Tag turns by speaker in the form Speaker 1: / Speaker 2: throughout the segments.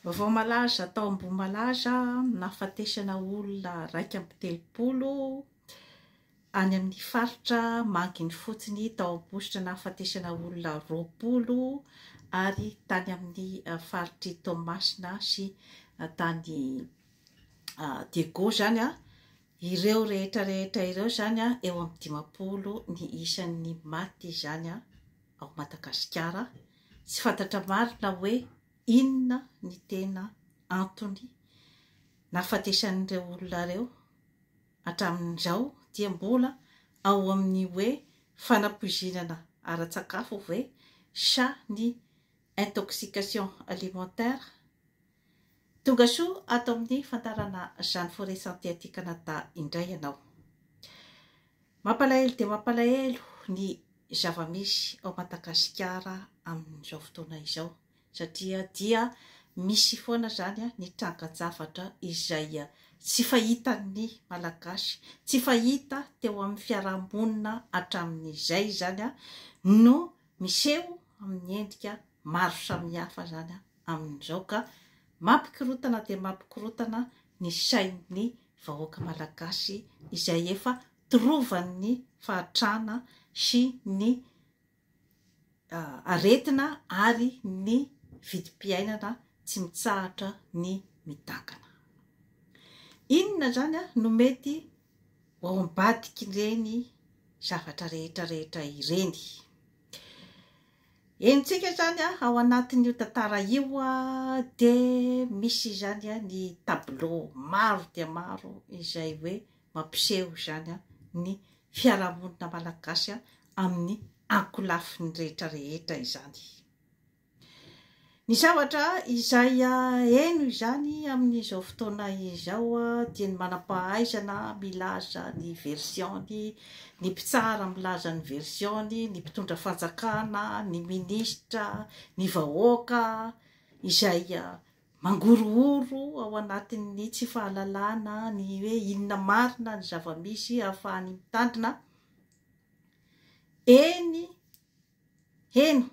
Speaker 1: Vaovao malaza tao Ambohimalaza, nahafatesana olona 31 any amin'ny faritra Manginy fotsiny tao Ambositra nahafatesana olona 20 ary tany amin'ny faritr'i Toamasina sy tany Diego izany. Ireo rehetra rehetra ireo izany eo amin'ny 50 ny isan'ny maty izany ao Madagasikara. Tsy fantatra marina hoe inona ny tena antony nahafatesan'ireo olona ireo hatramin'izao dia mbola ao amin'ny hoe fanapoizinana ara-tsakafo ve sa ny intoxication alimentaire? Tonga soa ato amin'ny fandaharana Jeanne Forêt Santé aty Canada indray ianao. Mampalahelo dia mampalahelo ny zava-misy ao Madagasikara amin'izao fotoana izao satria dia misy foana izany ny trangan-javatra izay tsy fahitan'ny Malagasy, tsy fahita teo amin'ny fiarahamonina hatramin'izay izany no miseho amin'ny endrika maro samihafa izany amin'izao ka mampikorontana dia mampikorontana ny sain'ny vahoaka Malagasy izay efa torovan'ny fahatrana sy ny aretina ary ny vidim-piainana tsy mitsahatra ny midangana. Inona izany no mety ho ao ambadik'ireny zavatra rehetra rehetra ireny? Henontsika izany ao anatin'io tantara io dia misy izany ny tableau maro dia maro izay hoe mampiseho izany ny fiarahamonina malagasy amin'ny ankolafiny rehetra rehetra izany. Ny zavatra izay heno izany amin'izao fotoana izao dia ny manam-pahaizana milaza ny version-ny, ny mpitsara milaza ny version-ny, ny mpitondra fanjakana, ny minisitra, ny vahoaka izay mangorohoro ao anatin'ny tsy fahalalana ny hoe inona marina ny zava-misy ahafahany mitandrina. Eny, heno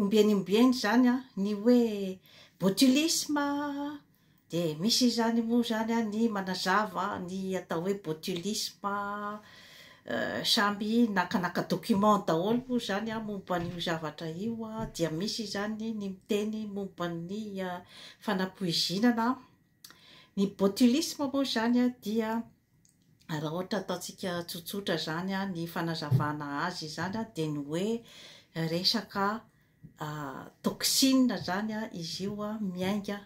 Speaker 1: ombieny ombieny izany an, ny hoe botulisme dia misy izany moa izany an ny manazava ny atao hoe botulisme, samby nakanaka document daholo moa izany an momba an'io zavatra io an, dia misy izany ny miteny momba ny fanapoizinana. Ny botulisme moa izany an dia Raha ohatra ataontsika tsotsotra izany ny fanazavana azy izany dia ny hoe resaka toxine izany izy io miainga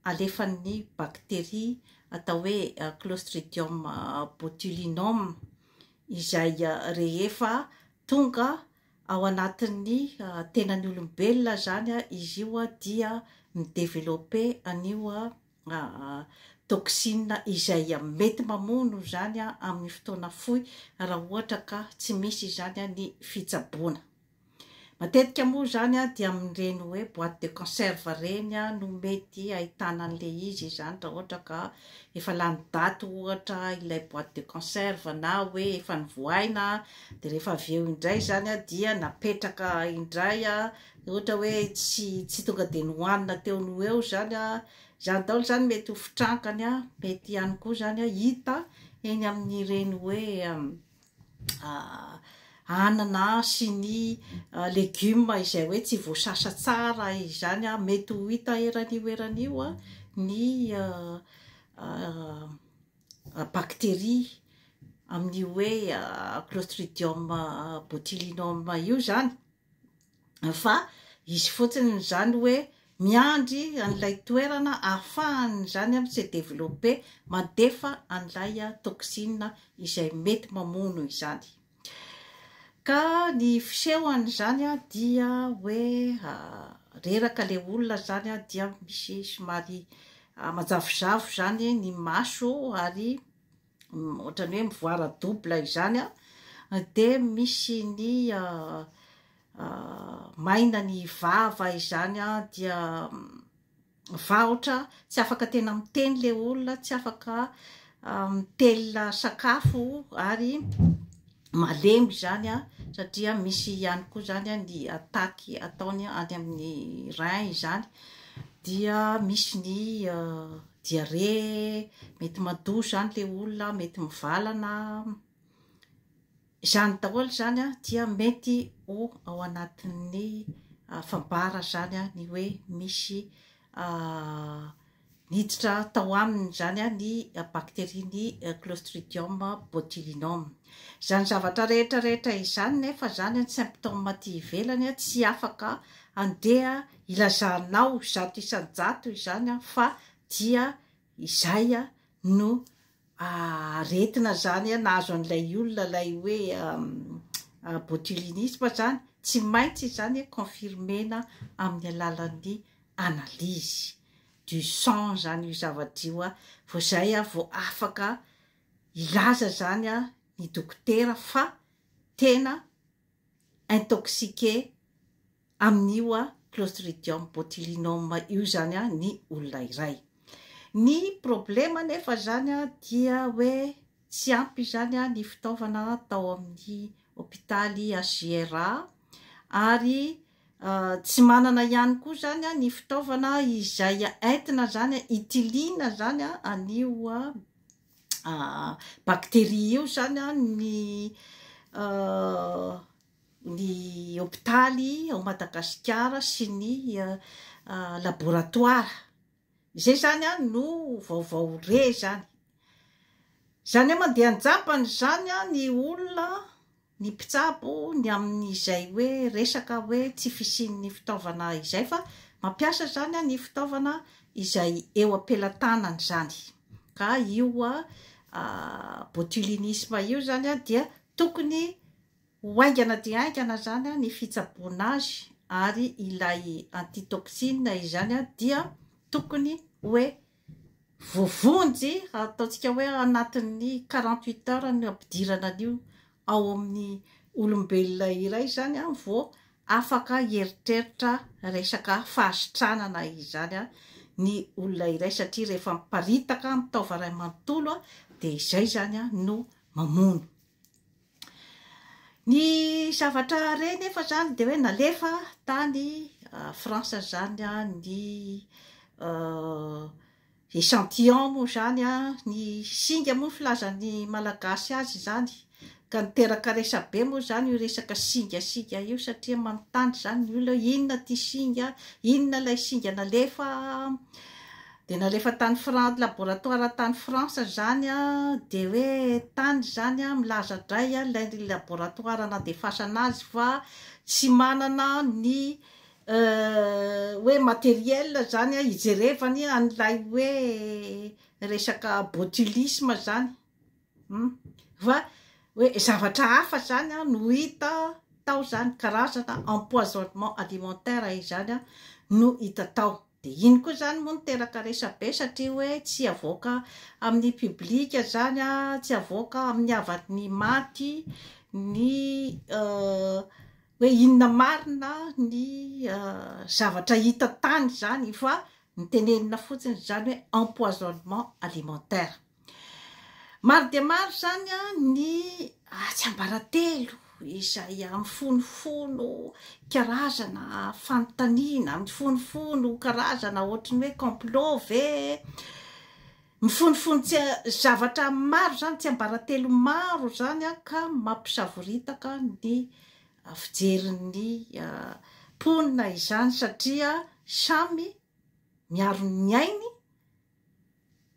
Speaker 1: alefan'ny bakteria atao hoe clostridium botulinum izay rehefa tonga ao anatin'ny tenan'ny olombelona izany izy io dia mi-developper an'io toxine izay mety mamono izany amin'ny fotoana fohy raha ohatra ka tsy misy izany ny fitsaboana. Matetika moa izany dia amin'ireny hoe boite de conserve ireny no mety ahitana an'ilay izy izany raha ohatra ka efa lany daty ohatra ilay boite de conserve na hoe efa novohaina dia rehefa avy eo indray izany dia napetraka indray ohatra hoe tsy tsy tonga dia nohanina teo no ho eo izany Izany daholo izany mety ho fitrankany, mety ihany koa izany hita eny amin'ireny hoe anana sy ny legioma izay hoe tsy voasasa tsara izany, mety ho hita eran'io eran'io ny bakteria amin'io hoe clostridium botulinum io izany. fa izy fotsiny izany hoe miandry an'ilay toerana ahafahany izany mi se developper mandefa an'ilay toxine izay mety mamono izany. Ka ny fisehony izany dia hoe reraka ilay olona izany dia misy somary manjavozavo izany ny maso ary ohatran'ny hoe mivoara double izany an, dia misy ny maina ny vava izany an, dia vahotra, tsy afaka tena miteny ilay olona, tsy afaka mitelina sakafo ary malemy izany an, satria misy ihany koa izany ny attaque ataony any amin'ny rein izany. dia misy ny diarrhée, mety mandoa izany ilay olona, mety mivalana. Izany daholo izany dia mety ho ao anatin'ny fambara izany ny hoe misy niditra tao aminy izany ny bakteria-ny Clostridium botulinum. Izany zavatra rehetra rehetra izany nefa izany ny symptômes aty ivelany tsy afaka andeha hilazanao 100% izany fa dia izay no aretina izany nahazo an'ilay olona ilay hoe botulinisme izany, tsy maintsy izany confirmer-na amin'ny alalan'ny analyse du sang izany io zavatra io vao izay vao afaka hilaza izany ny dokotera fa tena intoxiqué amin'io Clostridium botulinum io izany ny olona iray. Ny problema anefa izany dia hoe tsy ampy izany ny fitaovana tao amin'ny hopitaly HJRA ary tsy manana ihany koa izany ny fitaovana izay entina izany hitiliana izany an'io bakteria io izany ny ny hopitaly ao Madagasikara sy ny laboratoara. Izay izany no vaovao re izany. Izany hoe mandeha an-jambany izany ny olona, ny mpitsabo ny amin'izay hoe resaka hoe tsy fisian'ny fitaovana izay fa mampiasa izany ny fitaovana izay eo am-pelatanany izany. Ka io botulinisme io izany dia tokony Ho haingana dia haingana izany ny fitsaboana azy ary ilay antitoxine izany dia tokony hoe voavonjy, ataontsika hoe anatin'ny 48 heures no ampidirana an'io ao amin'ny olombelona iray izany vao afaka hieritreritra resaka fahasitranana izany ny olona iray satria rehefa miparitaka amin'ny taova iray manontolo dia izay izany no mamono. Ny zavatra re nefa zany de hoe nalefa tany France zany ny échantillon moa zany an, ny singa moa ny filazan'ny malagasy azy izany, ka niteraka resabe moa zany io resaka singa singa io satria manontany zany ny olona hoe inona ity singa, inona ilay singa nalefa. Dia nalefa tany Fran- laboratoire tany France zany an, dia hoe tany zany an milaza indray ilay laboratoire nandefasana azy fa tsy manana ny hoe matériel zany an hijerevany an'ilay hoe resaka botulisme zany. Hum. Fa hoe zavatra hafa zany an no hita tao zany, karazana empoisonnement alimentaire izany an no hita tao. Dia iny koa izany moa niteraka resabe satria hoe tsy avoaka amin'ny public izany an, tsy avoaka amin'ny havan'ny maty ny hoe inona marina ny zavatra hita tany izany fa notenenina fotsiny izany hoe empoisonnement alimentaire. Maro dia maro izany ny tsiambaratelo izay mifonofono karazana fanontaniana, mifonofono karazana ohatry ny hoe complot ve, mifonofono tsy zavatra maro izany, tsiambaratelo maro izany ka mampisavoritaka ny fijerin'ny mponina izany satria samy miaro ny ainy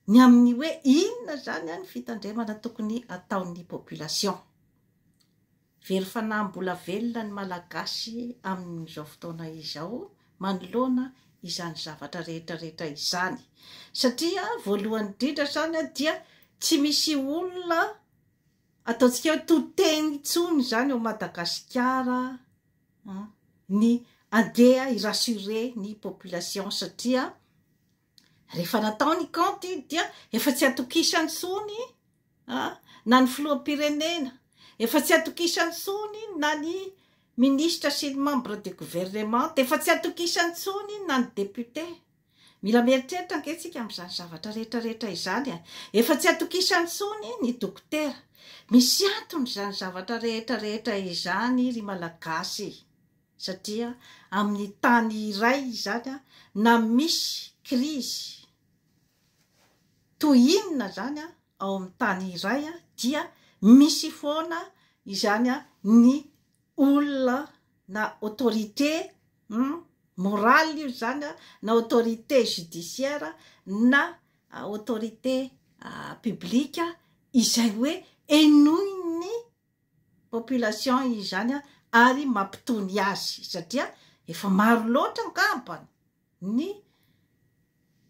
Speaker 1: ny amin'ny hoe inona izany ny fitandremana tokony ataon'ny population. Very fanahy mbola velona ny Malagasy amin'izao fotoana izao manoloana izany zavatra rehetra rehetra izany. Satria voalohany indrindra izany dia tsy misy olona ataontsika hoe to teny intsony izany ao Madagasikara ny andeha hi-rassurer ny population satria Rehefa natao ny kaonty dia efa tsy atokisany intsony na ny filoham-pirenena, efa tsy atokisany intsony na ny minisitra sy ny membre du gouvernement, efa tsy atokisany intsony na ny député. Mila mieritreritra ange tsika amin'izany zavatra rehetra rehetra izany e. Efa tsy atokisany intsony ny dokotera. Misy antony izany zavatra rehetra rehetra izany ry Malagasy. Satria amin'ny tany iray izany na misy krizy toy inona izany ao amin'ny tany iray dia misy foana izany ny olona na autorité morale io izany na autorité judiciaire na autorité publique izay hoe henoin'ny population izany ary mampitony azy satria efa maro loatra angamba ny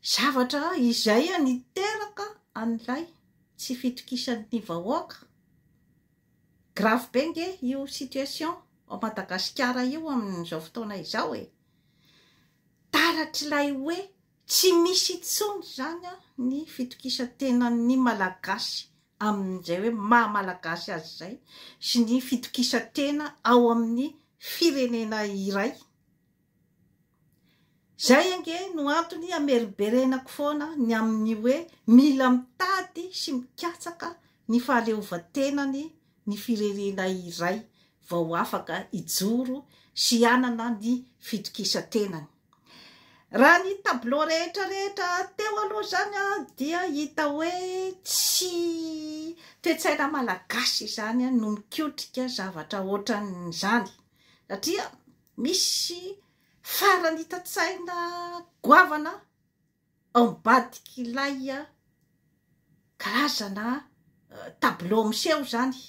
Speaker 1: zavatra izay niteraka an'ilay tsy fitokisan'ny vahoaka. Grave be nge io situation ao Madagasikara io amin'izao fotoana izao e. Taratr'ilay hoe tsy misy intsony izany ny fitokisan-tenan'ny Malagasy amin'izay hoe maha Malagasy azy izay sy ny fitokisan-tena ao amin'ny firenena iray. Izay ange no antony ameriberenako foana ny amin'ny hoe mila mitady sy mikatsaka ny fahaleovantenany ny firenena iray vao afaka hijoro sy hanana ny fitokisan-tenany. Raha ny tableau rehetra rehetra teo aloha izany dia hita hoe tsy toe-tsaina malagasy izany no mikotrika zavatra ohatran'izany satria misy faranita-tsaina goavana ao ambadik'ilay karazana tableau miseho izany.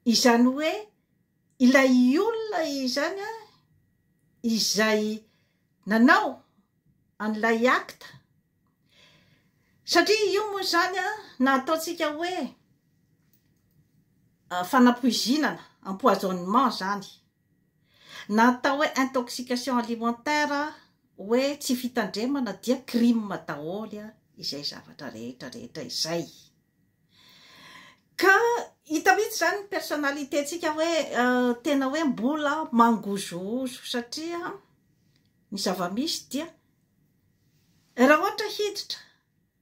Speaker 1: Izany hoe ilay olona izany izay nanao an'ilay acte, satria io moa izany na ataontsika hoe fanapoizinana, empoisonnement izany, na atao hoe intoxication alimentaire hoe tsy fitandremana dia crime daholo izay zavatra rehetra rehetra izay. Ka hita mihitsy izany ny personnalité-ntsika hoe tena hoe mbola mangozohozo satria ny zava-misy dia raha ohatra hiditra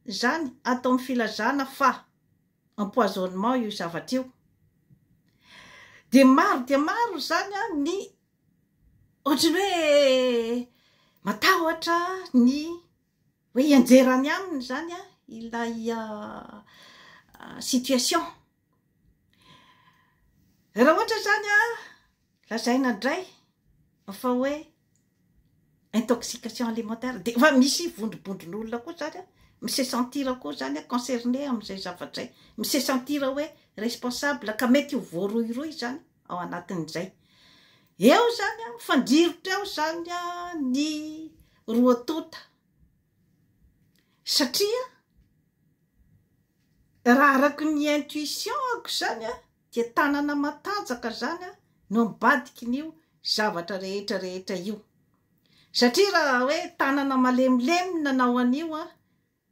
Speaker 1: izany ato amin'ny filazana fa empoisonnement io zavatra io dia maro dia maro izany ny ohatran'ny hoe matahotra ny hoe hianjerany aminy izany ilay situation. Raha ohatra izany lazaina indray fa hoe intoxication alimentaire dia efa misy vondrobondron'olona koa izany mi-se sentir koa izany concerné amin'izay zavatra izay, mi-se sentir hoe responsable ka mety ho voarohirohy izany ao anatin'izay. Eo izany mifandrirotra eo izany ny roa tonta satria raha araka ny intuition-ko izany dia tanana matanjaka izany no ambadikin'io zavatra rehetra rehetra io. Satria raha hoe tanana malemilemy nanao an'io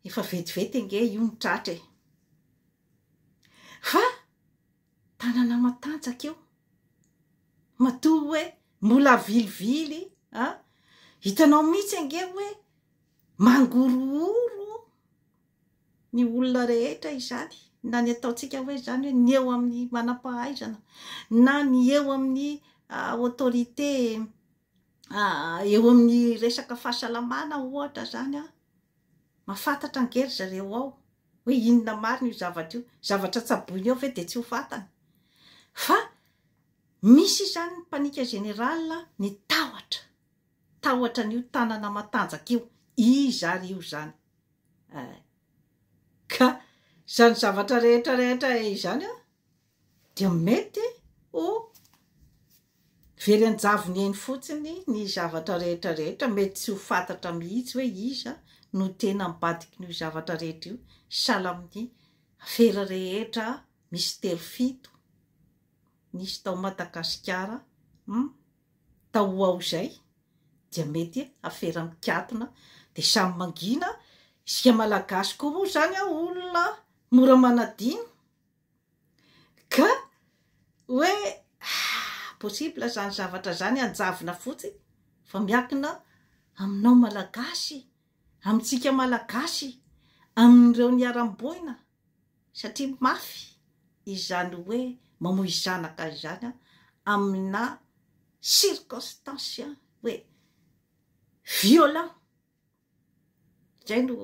Speaker 1: efa vetivety ange io no tratra e. Fa tanana matanjaka io. Matoa hoe mbola avilivily a, hitanao mihitsy ange hoe mangorohoro ny olona rehetra izany, na ny ataontsika hoe izany hoe ny eo amin'ny manam-pahaizana, na ny eo amin'ny autorité eo amin'ny resaka fahasalamana ohatra izany an, mahafantatra ange ry zareo ao hoe inona marina io zavatra io, zavatra tsaboina eo ve dia tsy ho fantany? Fa misy izany ny panique générale, ny tahotra, tahotra an'io tanana matanjaka io, iza ary io izany? Eh. Ka izany zavatra rehetra rehetra izany an, dia mety ho very an-javony eny fotsiny ny zavatra rehetra rehetra, mety tsy ho fantatra mihitsy hoe iza no tena ambadikin'io zavatra rehetra io, sahala amin'ny afera rehetra misy telo fito nisy tao Madagasikara hum tao ho ao izay dia mety afera mikatona dia samy mangina, isika Malagasy koa moa izany an olona mora manadino Ka hoe possible zany zavatra zany hanjavona fotsiny fa miankina aminao Malagasy, amintsika Malagasy, amin'ireo niharam-boina satria mafy izany hoe mamoy zanaka izany amina. circonstance hoe violent, izay no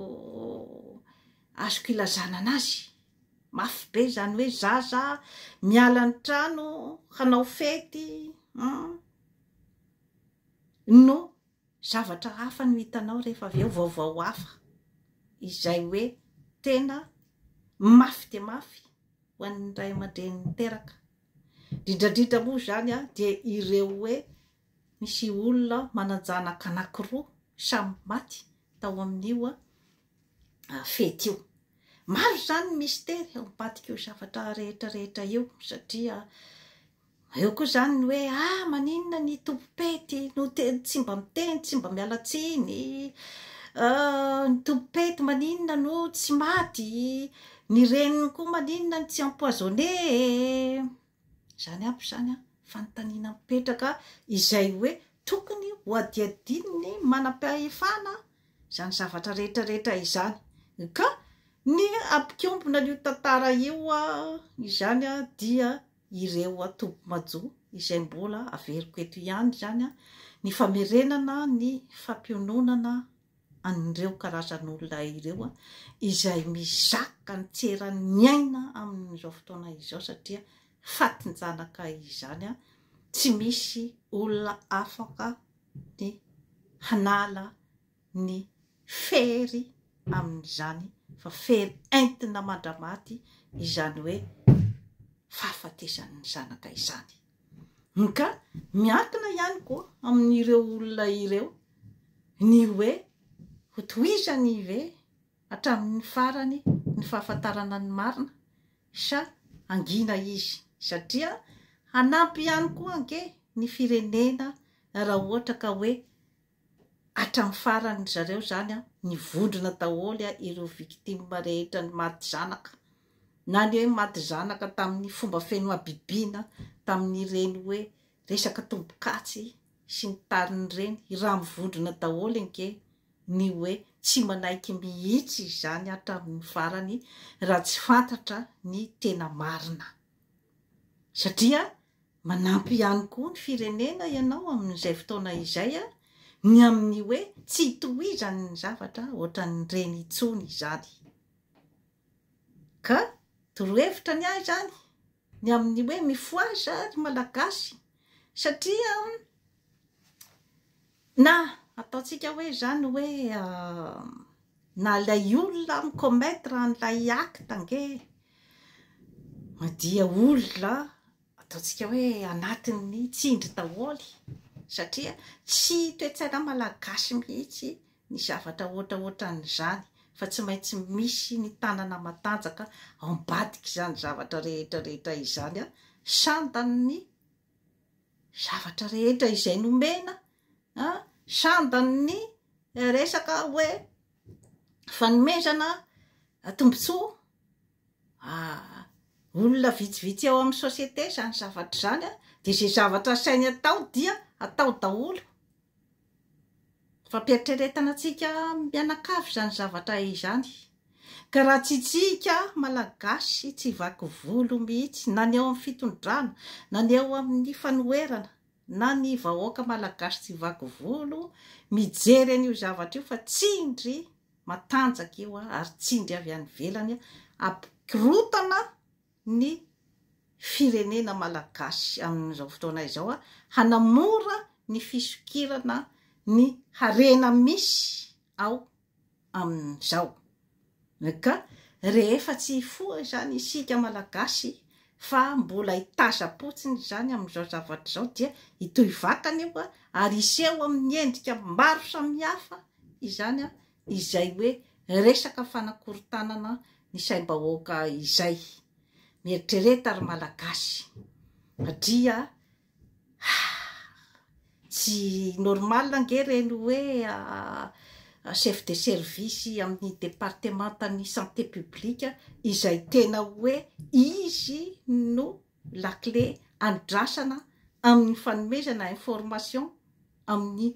Speaker 1: azoko ilazana anazy, mafy be izany hoe zaza miala ny trano hanao fety an, no zavatra hafa no hitanao rehefa avy eo, vaovao hafa izay hoe tena mafy dia mafy ho an'ny ray aman-dreny niteraka. Indrindra indrindra moa izany dia ireo hoe misy olona manan-janaka anankiroa samy maty tao amin'io fety io. Maro izany ny mistery ao ambadik'io zavatra rehetra rehetra io satria eo koa izany ny hoe ah maninona ny tompom-pety no tsy mba miteny, tsy mba miala tsiny, ny tompom-pety maninona no tsy maty, ny reniny koa maninona no tsy empoisonné e. Izany aby izany an, fanontaniana mipetraka izay hoe tokony ho hadihadian'ny manam-pahefana izany zavatra rehetra rehetra izany. Ka ny hampikombona an'io tantara io izany dia ireo tompo-majo izay mbola averiko eto ihany izany ny famerenana ny fampiononana an'ireo karazan'olona ireo izay mizaka ny tsy eran'ny aina amin'izao fotoana izao satria fatin-janaka izany tsy misy olona afaka ny hanala ny fery amin'izany fa fery entina mandra-maty izany hoe fahafatesan'ny zanaka izany. Ka miankina ihany koa amin'ireo olona ireo ny hoe hotohizany ve hatramin'ny farany ny fahafantarana ny marina sa hangina izy satria hanampy ihany koa ange ny firenena raha ohatra ka hoe hatramin'ny farany ry zareo izany an, nivondrona daholo ireo victime rehetra ny maty zanaka, na ny hoe maty zanaka tamin'ny fomba feno habibiana tamin'ireny hoe resaka tombokatsy sy ny tariny ireny, raha mivondrona daholo ange ny hoe tsy manaiky mihitsy izany hatramin'ny farany raha tsy fantatra ny tena marina satria Manampy ihany koa ny firenena ianao amin'izay fotoana izay ny amin'ny hoe tsy hitohizan'ny zavatra ohatran'ireny intsony izany. Ka torohevitra ny ahy izany ny amin'ny hoe mifohaza ry Malagasy satria na ataontsika hoe izany hoe na ilay olona mi-commettre an'ilay acte ange dia olona ataontsika hoe anatin'ny tsindry daholo satria tsy toe-tsaina malagasy mihitsy ny zavatra ohatraohatran'izany fa tsy maintsy misy ny tanana matanjaka ao ambadik'izany zavatra rehetra rehetra izany sandan'ny zavatra rehetra izay nomena sandan'ny resaka hoe fanomezana tombontsoa Ah, olona vitsivitsy ao amin'ny société izany zavatra izany an, dia izay zavatra asainy atao dia atao daholo. Fampieritreretana antsika mianakavy izany zavatra izany. Ka raha tsy isika Malagasy tsy vaky volo mihitsy na ny eo amin'ny fitondrana na ny eo amin'ny fanoherana na ny vahoaka Malagasy tsy vaky volo mijery an'io zavatra io fa tsindry matanjaka io ary tsindry avy any ivelany hampikorotana ny firenena malagasy amin'izao fotoana izao hanamora ny fisokirana ny harena misy ao amin'izao. Ka rehefa tsy hifoha izany isika malagasy fa mbola hitazam-potsiny izany amin'izao zavatra izao dia hitohy vakana io ary hiseho amin'ny endrika maro samihafa izany izay hoe resaka fanakorontanana ny saim-bahoaka izay. Mieritrereta ry Malagasy satria tsy normal ange ireny hoe chef de service amin'ny departemantan'ny santé publique izay tena hoe izy no lakile andrasana amin'ny fanomezana information amin'ny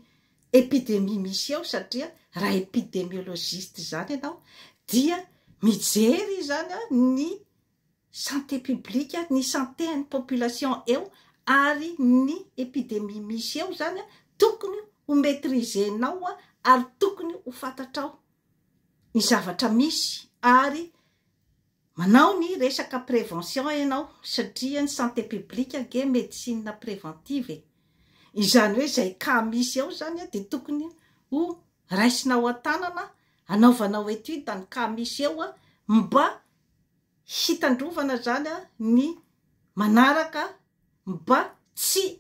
Speaker 1: epidemie misy eo satria raha epidemiologiste izany ianao dia mijery izany ny santé publique, ny santé an'ny population eo. ary ny epidemie misy eo zany tokony ho maitriser-nao ary tokony ho fantatrao ny zavatra misy ary manao ny resaka prévention ianao satria ny santé publique ange médecine préventive e. Izany hoe izay cas misy eo zany dia tokony ho raisinao an-tanana, anaovanao étude ny cas misy eo mba hitandrovana zany ny manaraka mba tsy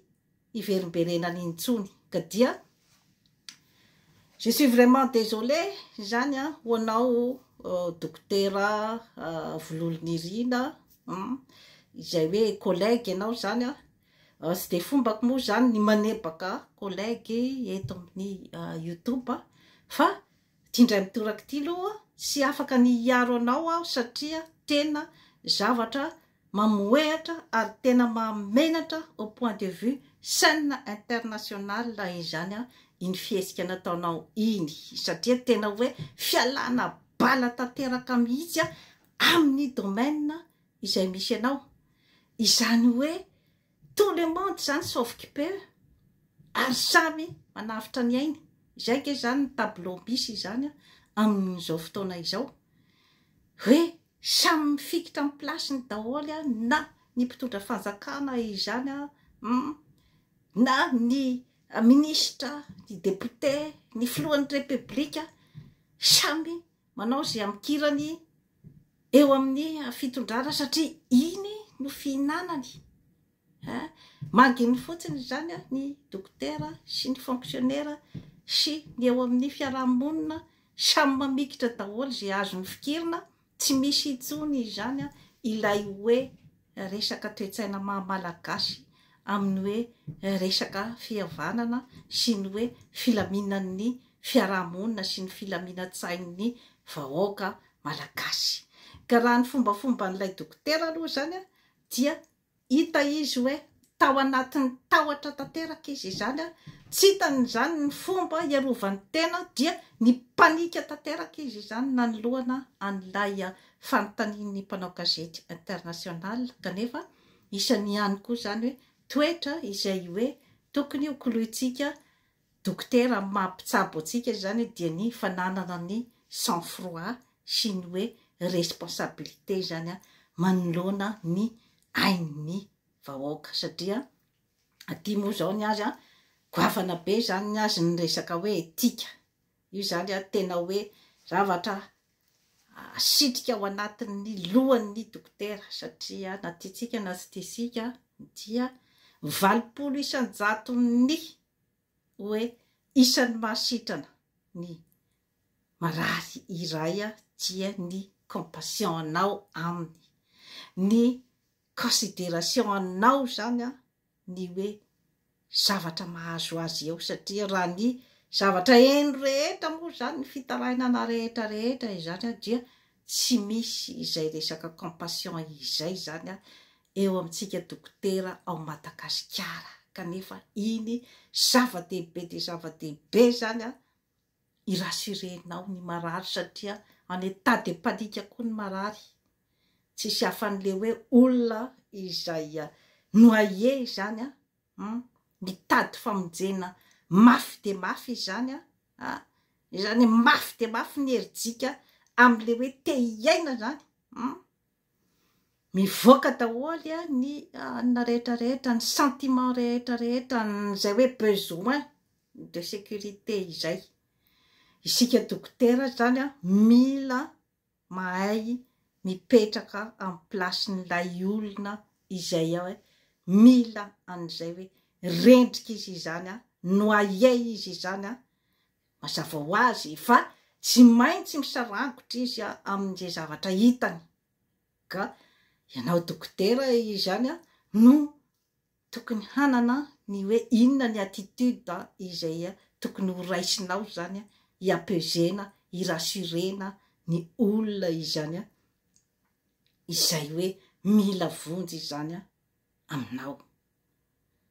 Speaker 1: hiverimberenany intsony. Ka dia je suis vraiment désolé zany ho anao dokotera Vololonirina izay hoe collègue ianao zany a. Tsy de fombako moa zany ny manebaka collègue eto amin'ny YouTube fa ty indray mitoraka ity aloha tsy afaka ny hiaro anao aho satria tena zavatra mamoehatra ary tena mahamenatra au point de vue scène internationale izany iny fihetsika nataonao iny, satria tena hoe fialana bala tanteraka mihitsy amin'ny domaine izay misy anao. Izany hoe tout le monde zany sauf qui peut ary samy manavotra ny ainy. Izay ange zany ny tableau misy izany amin'izao fotoana izao, hoe samy mifikitra amin'ny place-ny daholo na ny mpitondra fanjakana izany na ny minisitra, ny député, ny filohan'ny repoblika, samy manao izay amikirany eo amin'ny fitondrana satria iny no fihinanany. Manginy fotsiny izany ny dokotera sy ny fonctionnaire sy ny eo amin'ny fiarahamonina, samy mamikitra daholo izay azony fikirina, tsy misy intsony izany ilay hoe resaka toe-tsaina maha malagasy amin'ny hoe resaka fihavanana sy ny hoe filaminan'ny fiarahamonina sy ny filaminan-tsain'ny vahoaka malagasy. Ka raha ny fombafomban'ilay dokotera aloha izany dia hita izy hoe tao anatin'ny tahotra tanteraka izy izany, tsy hitany izany ny fomba hiarovany tena dia nipanika tanteraka izy izany nanoloana an'ilay fanontanian'ny mpanao gazety international, kanefa isany ihany koa izany hoe toetra izay hoe tokony ho kolointsika dokotera amin'ny maha mpitsabo antsika izany dia ny fananana ny sang froid sy ny hoe responsabilité izany manoloana ny ain'ny vahoaka, satria aty moa izao ny azy goavana be izany ny azy ny resaka hoe etika io izany tena hoe zavatra asitrika ao anatin'ny lohan'ny dokotera, satria na tiantsika na tsy tiantsika dia 80 isan-jaton'ny hoe isan'ny mahasitrana ny marary iray dia ny compassion anao aminy, ny considération anao izany ny hoe zavatra mahazo azy eo, satria raha ny zavatra heno rehetra moa izany, ny fitarainana rehetra rehetra izany dia tsy misy izay resaka compassion izay izany eo amintsika dokotera ao Madagasikara, kanefa iny zava-dehibe dia zava-dehibe izany i-rassurer-nao ny marary satria en état de panique koa ny marary, tsisy hafan'le hoe olona izay noyé izany mitady famonjena mafy dia mafy izany izany hoe mafy dia mafy ny herijika amin'le hoe te hiaina izany. Mivoaka daholo ny anona rehetra rehetra, ny sentiment rehetra rehetra, izay hoe besoin de sécurité izay. Isika dokotera izany mila mahay mipetraka amin'ny place-n'ilay olona izay hoe mila an'izay hoe rendrika izy izany, noyé izy izany, mazava ho azy fa tsy maintsy misarangotra izy amin'izay zavatra hitany. Ka ianao dokotera izany no tokony hanana ny hoe inona ny attitude izay tokony ho raisinao izany hi-apaiser-na, hi-rassurer-na ny olona izany izay hoe mila vonjy izany aminao.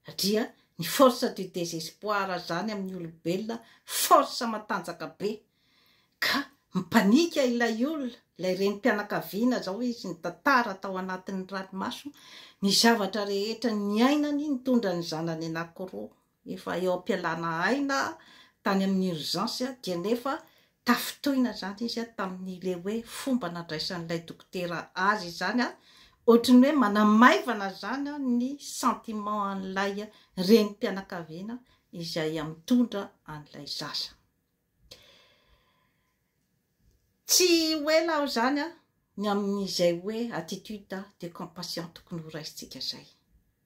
Speaker 1: Satria ny force du désespoir izany amin'ny olombelona force matanjaka be ka. Mipanika ilay olona, ilay renim-pianakaviana izao izy nitantara tao anatin'ny ranomaso ny zavatra rehetra niainany nitondra ny zanany anankiroa efa eo am-pialana aina tany amin'ny urgence dia nefa tafintohina izany izy tamin'ilay hoe fomba nandraisan'ilay dokotera azy izany, ohatry ny hoe manamaivana izany ny sentiment an'ilay renim-pianakaviana izay mitondra an'ilay zaza. Tsy ho ela aho izany ny amin'izay hoe attitude de compassion tokony ho raisintsika izay.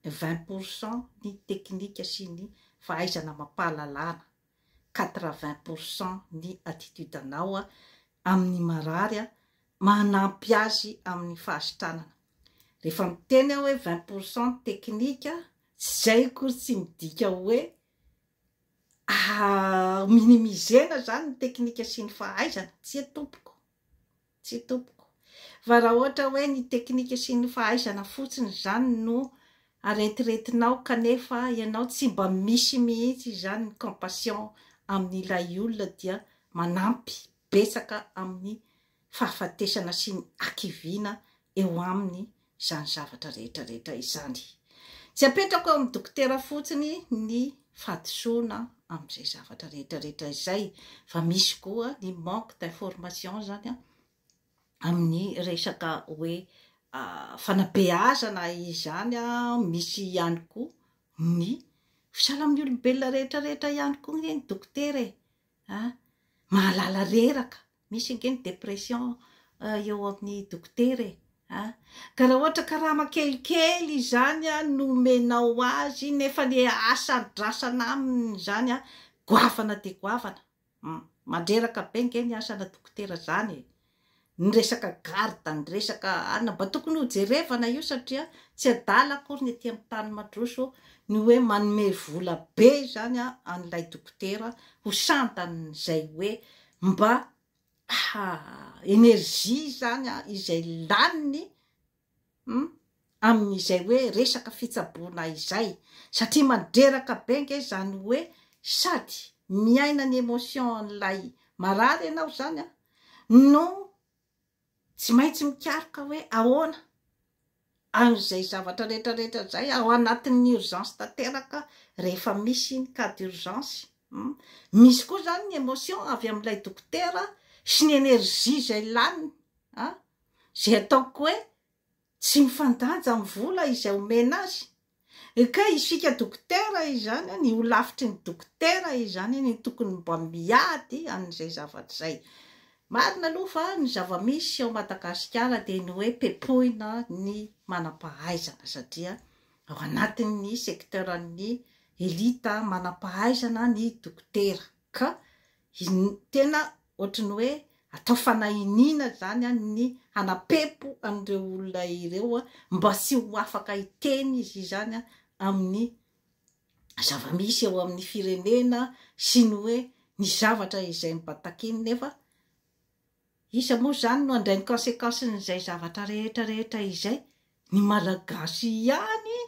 Speaker 1: 20% ny teknika sy ny fahaizana amam-pahalalana, 80% ny attitude-nao amin'ny marary manampy azy amin'ny fahasitranana. Rehefa miteny aho hoe 20% ny teknika, tsy izay akory tsy midika hoe Ah, minimiser-na zany ny teknika sy ny fahaizana, tsia tompoko, tsia tompoko. Fa raha ohatra hoe ny teknika sy ny fahaizana fotsiny zany no arentirentinao kanefa ianao tsy mba misy mihitsy izany ny compassion amin'ilay olona dia manampy betsaka amin'ny fahafatesana sy ny hakiviana eo aminy izany zavatra rehetra rehetra izany. Tsy apetrako eo amin'ny dokotera fotsiny ny fahadisoana amin'izay zavatra rehetra rehetra izay fa misy koa ny manque d'information izany amin'ny resaka hoe fanabeazana izany, misy ihany koa ny sahala amin'ny olombelona rehetra rehetra ihany koa anie ny dokotera e! a! Mahalala reraka, misy ange ny dépression eo amin'ny dokotera e! a! Ka raha ohatra karama kelikely izany no omenao azy nefa ny asa andrasana aminy izany goavana dia goavana, hum! Mandreraka be ange ny asana dokotera izany e! Ny resaka garde, ny resaka anona, mba tokony ho jerevana io satria tsy adala akory ny aty amin'ny tany mandroso ny hoe manome vola be izany an'ilay dokotera ho sandan'izay hoe mba énergie izany izay laniny hum amin'izay hoe resaka fitsaboana izay satria mandreraka be nge izany hoe sady miaina ny émotion an'ilay marary ianao izany an no tsy maintsy mikaroka hoe ahoana an'izay zavatra rehetra rehetra izay ao anatin'ny urgence tanteraka rehefa misy ny cas d'urgence hum misy koa izany ny émotion avy amin'ilay dokotera sy ny énergie izay laniny an Izay ataoko hoe tsy mifandanja amin'ny vola izay omena azy. Ka isika dokotera izany, ny holafitry ny dokotera izany no tokony mba miady an'izay zavatra izay. Marina aloha fa ny zava-misy ao Madagasikara dia ny hoe pepoina ny manam-pahaizana satria ao anatin'ny secteur-n'ny elite manam-pahaizana ny dokotera ka Tena ohatry ny hoe atao fanahiniana izany ny hanapepo an'ireo olona ireo mba tsy ho afaka hiteny izy izany amin'ny zava-misy eo amin'ny firenena sy ny hoe ny zavatra izay mba takiany nefa Iza moa izany no handray ny consequence-n'izay zavatra rehetra rehetra izay? Ny Malagasy ihany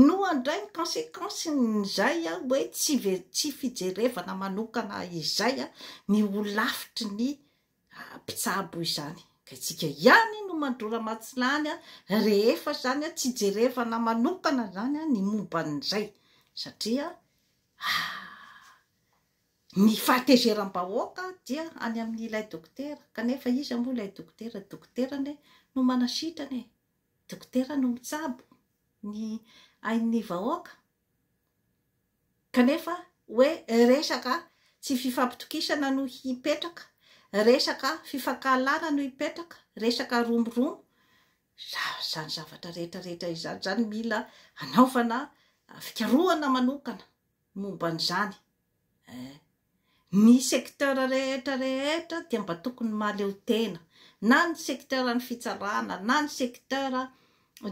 Speaker 1: no handray ny consequence-n'izay hoe tsy tsy fijerevana manokana izay ny holafitry ny mpitsabo izany. Ka isika ihany no mandrora matsilany rehefa izany tsy jerevana manokana izany ny momba an'izay satria Ny fahatezeram-bahoaka dia any amin'ilay dokotera, kanefa iza moa ilay dokotera? Dokotera anie no manasitrana e! Dokotera no mitsabo ny ain'ny vahoaka, kanefa hoe resaka tsy fifampitokisana no hipetraka, resaka fifankahalana no hipetraka, resaka romoromo, izany zavatra rehetra rehetra izany izany mila anaovana fikarohana manokana. momba an'izany eh. Ny secteur rehetra rehetra dia mba tokony mahaleo tena, na ny secteur ny fitsarana, na ny secteur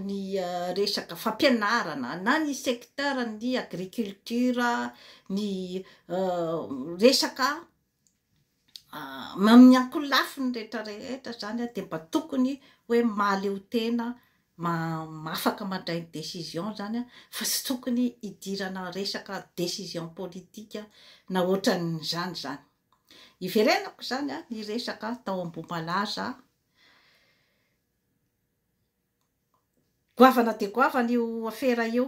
Speaker 1: ny resaka fampianarana, na ny secteur ny agriculture, ny resaka Amin'ny ankolafiny rehetra rehetra zany dia mba tokony hoe mahaleo tena, afaka mandray ny décision zany fa tsy tokony hidirana resaka décision politique na ohatran'izany zany. Iverenako izany ny resaka tao Ambohimalaza. Goavana dia goavana io afera io.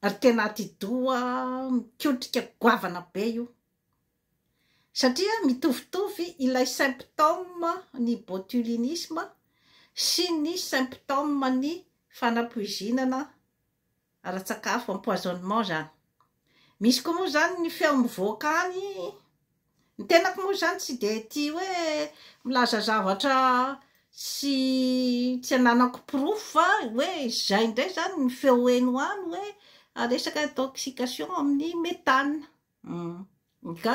Speaker 1: Ary tena atidoha mikotrika goavana be io. Satria mitovitovy ilay symptôme ny botulinisme sy ny symptôme ny fanapoizinana ara-tsakafo, empoisonnement zany. Misy koa moa zany ny feo mivoaka any, ny tenako moa zany tsy de tia hoe milaza zavatra tsy tsy ananako porofo fa hoe izay indray zany ny feo heno any hoe resaka intoxication amin'ny méthane. Ka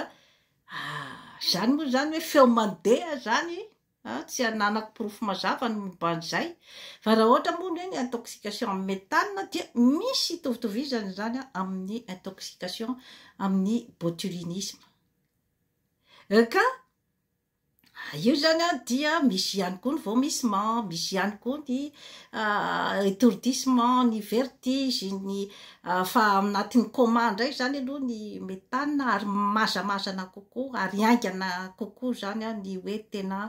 Speaker 1: zany moa zany hoe feo mandeha zany a, tsy ananako porofo mazava ny momba an'izay, fa raha ohatra moa ny hoe ny intoxication amin'ny méthane dia misy itovitovizany izany amin'ny intoxication amin'ny botulinisme. Ka io zany a dia misy ihany koa ny vomissement, misy ihany koa ny étourdissement, ny vertige, ny fa anatin'ny coma indray zany aloha ny méthane ary mazamazana kokoa ary haingana kokoa zany a ny hoe tena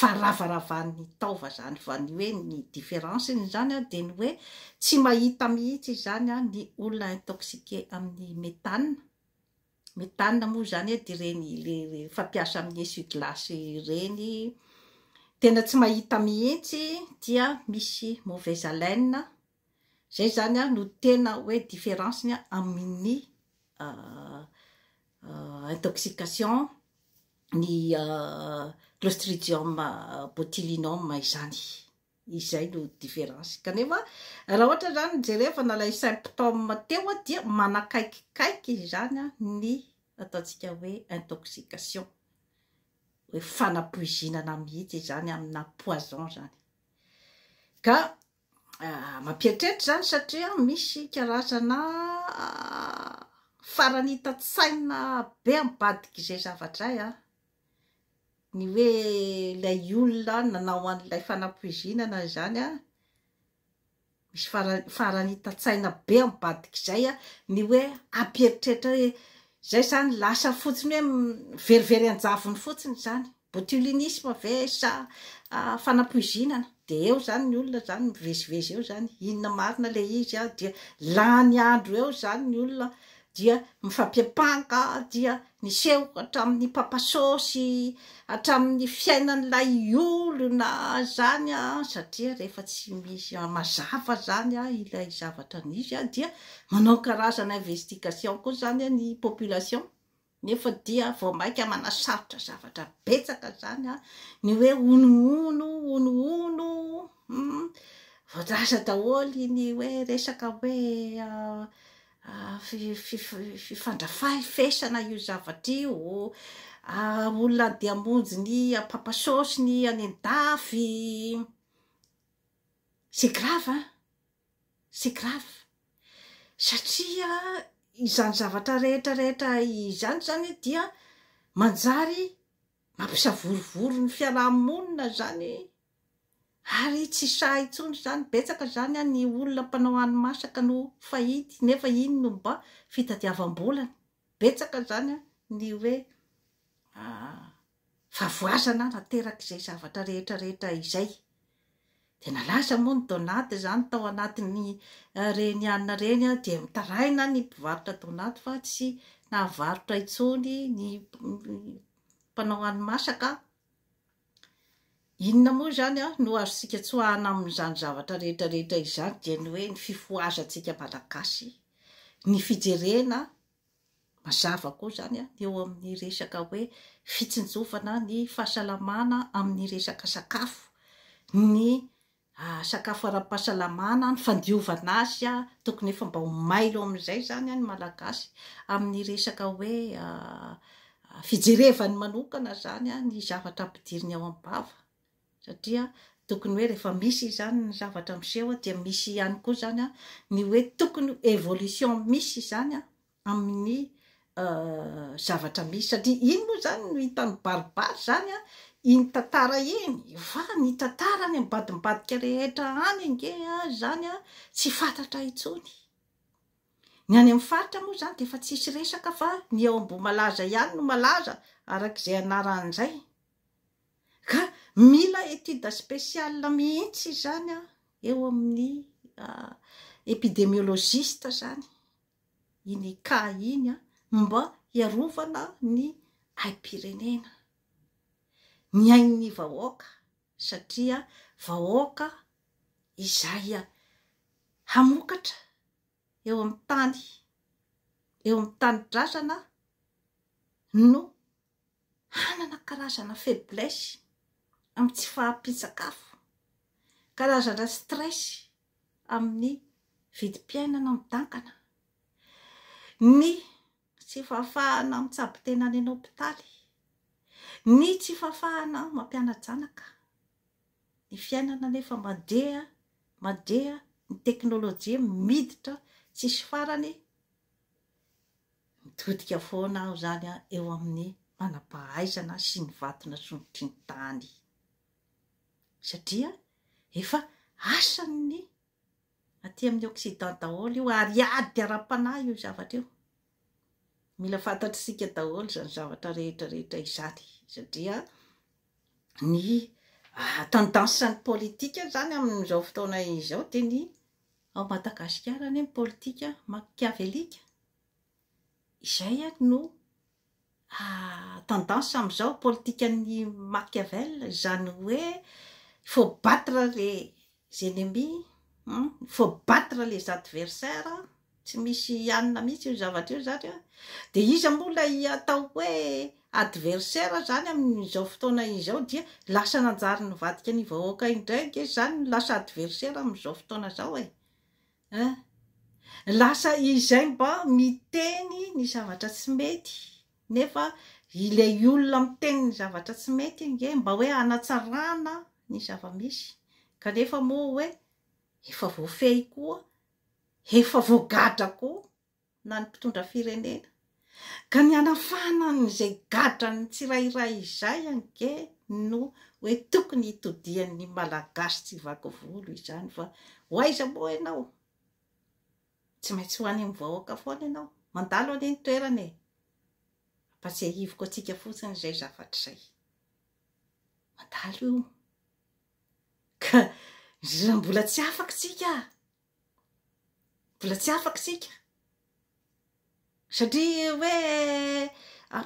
Speaker 1: faravaravan'ny taova zany, fa ny hoe ny différence-ny zany a dia ny hoe tsy mahita mihitsy izany a ny olona intoxiqué amin'ny méthane. Méthane moa zany dia ireny le fampiasa amin'ny essuie-glace ireny, tena tsy mahita mihitsy dia misy mauvaise haleine, zay zany a no tena hoe différence-ny amin'ny intoxication ny clostridium botulinum izany. Izay no différence. Kanefa raha ohatra zany jerevana ilay symptôme teo dia manakaikikaiky izany ny ataontsika hoe intoxication, hoe fanapoizinana mihitsy izany amina poison zany. Ka mampieritreritra izany satria misy karazana faranita-tsaina be ambadik'izay zavatra izay a. Ny hoe ilay olona nanao an'ilay fanapoizinana izany a, misy faranita-tsaina be ambadik'izay a, ny hoe hampieritreritra hoe zay zany lasa fotsiny hoe verivery an-javony fotsiny izany, botulinisme ve sa fanapoizinana, de eo zany ny olona zany mivezivezy eo zany, inona marina le izy a, dia lany andro eo zany ny olona dia mifampiampanga, dia niseho hatramin'ny papasôsy, hatramin'ny fiainan'ilay olona zany a, satria rehefa tsy misy mazava zany a ilay zavatra nisy a, dia manao karazana investigation koa zany a ny population, nefa dia vao mainka manasarotra zavatra betsaka zany a ny hoe honohono, honohono, voalaza daholo ny hoe resaka hoe fifandrafesana io zavatra io, olona andeha hamonjy ny papasôsy ny any an-dafy, c'est grave hein, c'est grave, satria izany zavatra rehetra rehetra izany zany dia manjary mampisavorovoro ny fiarahamonina zany, ary tsy sahy intsony zany, betsaka zany a ny olona mpanao hani-masaka no fahity nefa iny no mba fitadiavam-bolany, betsaka zany a ny hoe fahavoazana naterak'izay zavatra rehetra rehetra izay. Dia nalaza moa ny donaty zany tao anatin'ny reny hanina reny a, dia mitaraina ny mpivarotra donaty fa tsy nahavarotra intsony ny mpanao hani-masaka. Inona moa izany no azontsika tsoahana amin'izany zavatra rehetra rehetra izany dia ny hoe ny fifohazantsika Malagasy, ny fijerena mazava koa izany ny eo amin'ny resaka hoe fitsinjovana ny fahasalamana amin'ny resaka sakafo, ny sakafo ara-pahasalamana, ny fandiovana azy, tokony efa mba ho mailo amin'izay izany ny Malagasy amin'ny resaka hoe fijerevany manokana izany ny zavatra ampidiriny ao am-bava, satria tokony hoe rehefa misy izany ny zavatra miseho dia misy ihany koa izany ny hoe tokony évolution misy izany amin'ny zavatra misy, satria iny moa izany no hita mibaribary izany a, iny tantara iny, fa ny tantara any ambadimbadika rehetra any ange izany a tsy fantatra intsony. Ny any amin'ny faritra moa izany dia efa tsisy resaka fa ny ao Ambohimalaza ihany no malaza araka izay anarany izay. Ka mila étude spéciale mihitsy izany eo amin'ny épidémiologiste izany iny cas iny mba hiarovana ny aim-pirenena, ny ain'ny vahoaka satria vahoaka izay hamokatra eo amin'ny tany, eo amin'ny tanindrazana no hanana karazana faiblesse amin'ny tsy fahampian-tsakafo, karazana stress amin'ny vidim-piainana midankana, ny tsy fahafahana mitsabo tena any an-hopitaly, ny tsy fahafahana mampiana-janaka. Ny fiainana anefa mandeha, mandeha, ny teknolojia miditra tsisy farany, mitodika foana aho izany eo amin'ny manam-pahaizana sy ny vato nasondrotry ny tany. Satria efa asan'ny aty amin'ny Occident daholo io ary ady ara-panahy io zavatra io. Mila fantatr'isika daholo izany zavatra rehetra rehetra izany satria ny tendance ny politika izany amin'izao fotoana izao dia ny ao Madagasikara anie ny politika machiavelika. Izay no tendance amin'izao politikan'ny Machiavel, izany hoe il faut battre les ennemis, il faut battre les adversaires, tsy misy anona mihitsy io zavatra io zany an, dia iza moa ilay atao hoe adversaire zany amin'izao fotoana izao dia lasa nanjary nivadika ny vahoaka indray ange zany no lasa adversaire amin'izao fotoana izao e! Hein! Lasa izay mba miteny ny zavatra tsy mety nefa ilay olona miteny ny zavatra tsy mety ange mba hoe hanatsarana ny zava-misy kanefa moa hoe efa voafehy koa, efa voagadra koa na ny mpitondra firenena. Ka ny hanafahana an'izay gadran'ny tsirairay izay ange no hoe tokony hitodian'ny Malagasy tsy vaky volo izany fa ho aiza moa ianao? Tsy maintsy ho any amin'ny vahoaka foana ianao. Mandalo anie ny toerana e! Ampatsiahiviko antsika fotsiny izay zavatra izay. Mandalo io. Ka raha mbola tsy afaka isika, Mbola tsy afaka isika. Satria hoe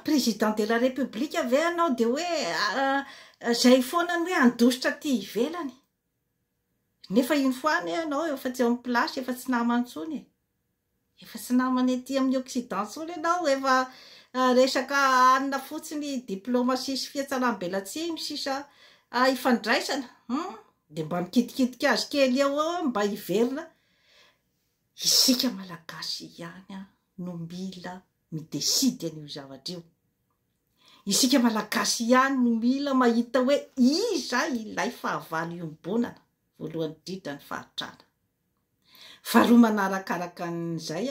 Speaker 1: président de la république ve ianao dia hoe izay foana ny hoe handositra aty ivelany. Nefa une fois anie ianao efa tsy eo amin'ny place, efa tsy namana intsony e. Efa tsy namana ety amin'ny Occident intsony ianao, efa resaka hanina fotsiny, diplomatie sy fihatsaram-belatsihy no sisa ifandraisana. Hum! Dia mba mikitikitika azy kely eo eo mba hiverina. Isika Malagasy ihany no mila mi-decide an'io zavatra io. Isika Malagasy ihany no mila mahita hoe iza ilay fahavalo iombonana, voalohany indrindra ny fahantrana. Faharoa manarakaraka an'izay,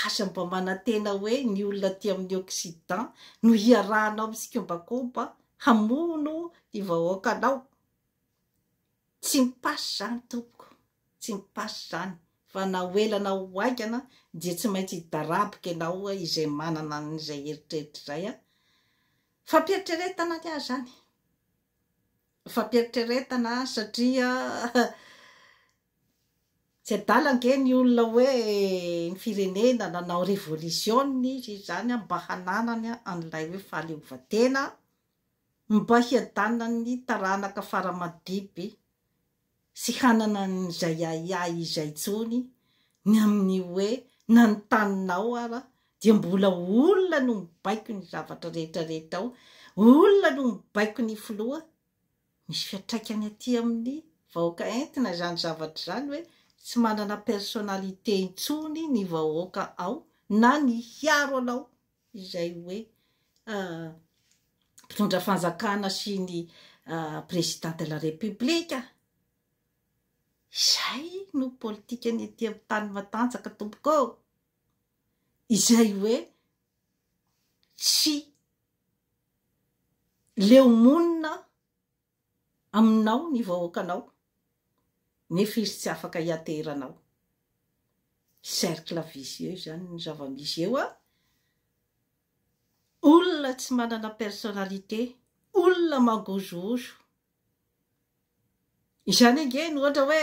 Speaker 1: aza mba manantena hoe ny olona aty amin'ny Occident no hiarahanao mitsikombakomba hamono ny vahoakanao. Tsy mipasy izany tompoko, tsy mipasy izany fa na ho ela na ho haingana dia tsy maintsy hidaraboka ianao izay manana an'izay eritreritra izay a! Fampieritreretana ny ahy izany, fampieritreretana satria tsy adala ange ny olona hoe ny firenena nanao revolisiona izy izany mba hananany an'ilay hoe fahaleovantena Mba hiadanan'ny taranaka fara-mandimby sy hanana an'izay ahiahy izay intsony ny amin'ny hoe na ny taninao ara dia mbola olona no mibaiko ny zavatra rehetra rehetra ao, olona no mibaiko ny filoha, misy fiantraikany aty amin'ny vahoaka entina izany zavatra izany hoe tsy manana personnalité intsony ny vahoaka ao na ny hiaro anao izay hoe mpitondra fanjakana sy ny président de la république, izay no politikan'ny ety amin'ny tany matanjaka tompoko ô! izay hoe tsy leo monina aminao ny vahoakanao nefa izy tsy afaka hianteheranao. Cercle vicieux izany ny zava-misy eo an! Olona tsy manana personnalité, olona mangozohozo. Izany ange no ohatra hoe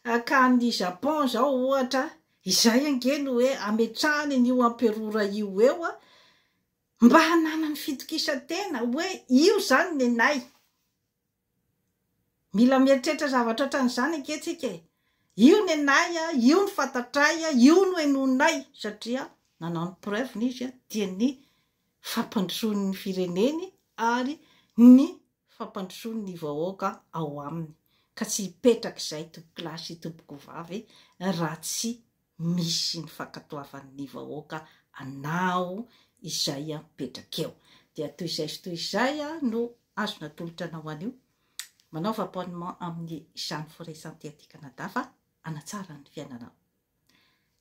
Speaker 1: hakan'ny Japon izao ohatra, izay ange no hoe ametrahany an'io emperora io eo an, mba hananany fitokisan-tena hoe io izany nenay. Mila mieritreritra zavatra ohatran'izany ange tsika e! Io nenay a, io no fantatray a, io no henoinay satria nanao ny preuve-ny izy a, dia ny fampandrosoany ny fireneny ary ny fampandrosoany ny vahoaka ao aminy ka tsy hipetraka izay tompokolahy sy tompokovavy raha tsy misy ny fankatoavan'ny vahoaka anao izay mipetraka eo. Dia toy izay sy toy izay no azo natolotra anao anio. Manaova abonnement amin'ny Jeanne Forêt Santé aty Canada fa hanatsara ny fiainanao.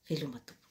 Speaker 1: Veloma tompoko.